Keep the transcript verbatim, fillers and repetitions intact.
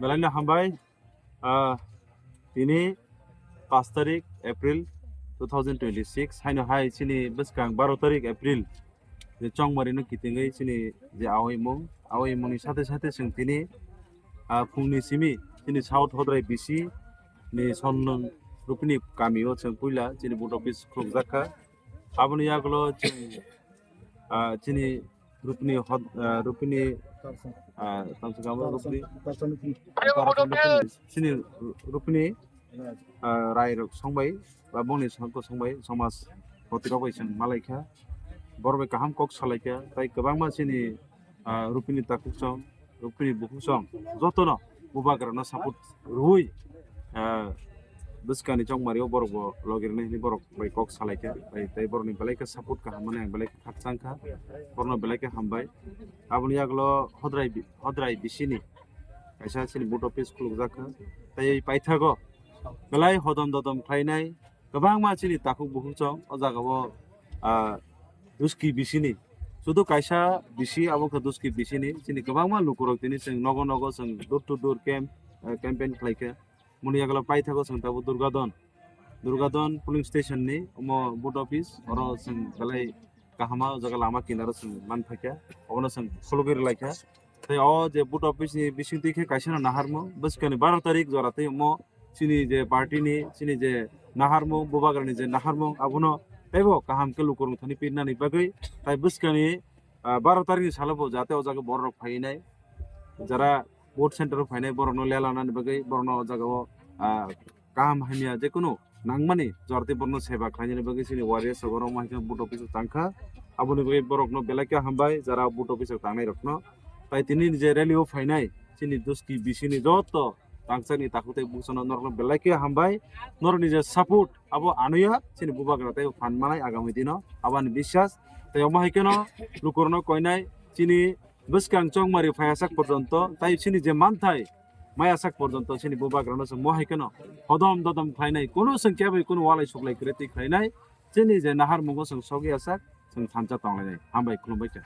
Belai no hambai, ah, tini pash tarik April two thousand twenty-six, haino hai chini bwskang baro tarik April je chongmari no kitingwi chini je awi mung, awi mung ni sate sate chwng tini, ah, phungni simi chini South Hodrai B C ni Sonnung Rupini kami o chwng puila chini board office khulukjak kha. Aboni yagulo chwng, ah, chini Rupini hod-, ah, Rupini, ah, tamsukamo Rupini, chini Rupini, ah, rai rok songbai ba bongni songko songbai somaj hoti rok bai chwng malaikha, borok bai kaham kok salaikha, tai kwbangma chini, ah, Rupini takhuk song, Rupini bukhuk song, jotono bubagrano support rwui, ah, bwskangni chongmari o borok bo logi rwna hwnwi borok bai kok salaikha, bai tei borokni belai khe support kaham mani ang belai khe khakchangkha, borokno belai khe hambai. Aboni yagulo Hodrai bi-, Hodrai B C ni kaisa chini board office khulukjak kha, tei paithago belai hodom dodom khlainai kwbangma chini takhuk bukhuk chong o jagao, ah, Duski B C ni. Sudu kaisa B C, abo khe Duski B C ni. Chini kwbangma lukurok tini chwng nogo nogo chwng door to door camp, ah, campaign khlai kha. Moni yagulo paithago chwng tabuk Durgadon. Durgadon polling station ni omo board office, oro chwng belai kahama o jaga lama kinaro chwng man phaikha. Obono chwng khulugwi rwlaikha. Tei o je board office ni bisingtwi khe kaisa no naharmung, bwskangni baro tarik jora tei omo chini je party ni, chini je naharmung, bubagrani je naharmung, abono teibo kaham khe lukurok thani pirnani bagwi, tai bwskangni, ah, baro tarik ni salo bo jate o jaga borok rok phainai, jara vote center o phainai borokno lela nani bagwi borokno o jaga o, ah, kaham hamya jekunu nangmani jorti borokno seba khlainani bagwi chini warriors rok oro wngma hai khe board office o tangkha. Aboni bagwi borokno belai khe hambai jara board office o tangnai rokno. Tai tini je rally o phainai chini Duski B C ni joto tangchakni takhuk tei bukhuksano norokno belai khe hambai. Norokni je support abo anuya chini bubagra tei phan manai agami dino aboni biswas. Tai omo hai kheno lukurokno koinai chini bwskang chongmari phaiyasak porjonto tai chini je manthai maiyasak porjonto chini bubagrano chwng mo hai kheno hodom dodom khlainai, kunu chwng keboi kunu walai suklai kwrwi twi khlainai, chini je naharmungo chwng sogwi yasak chwng thansa tonglainai. Hambai, khulumbai kha.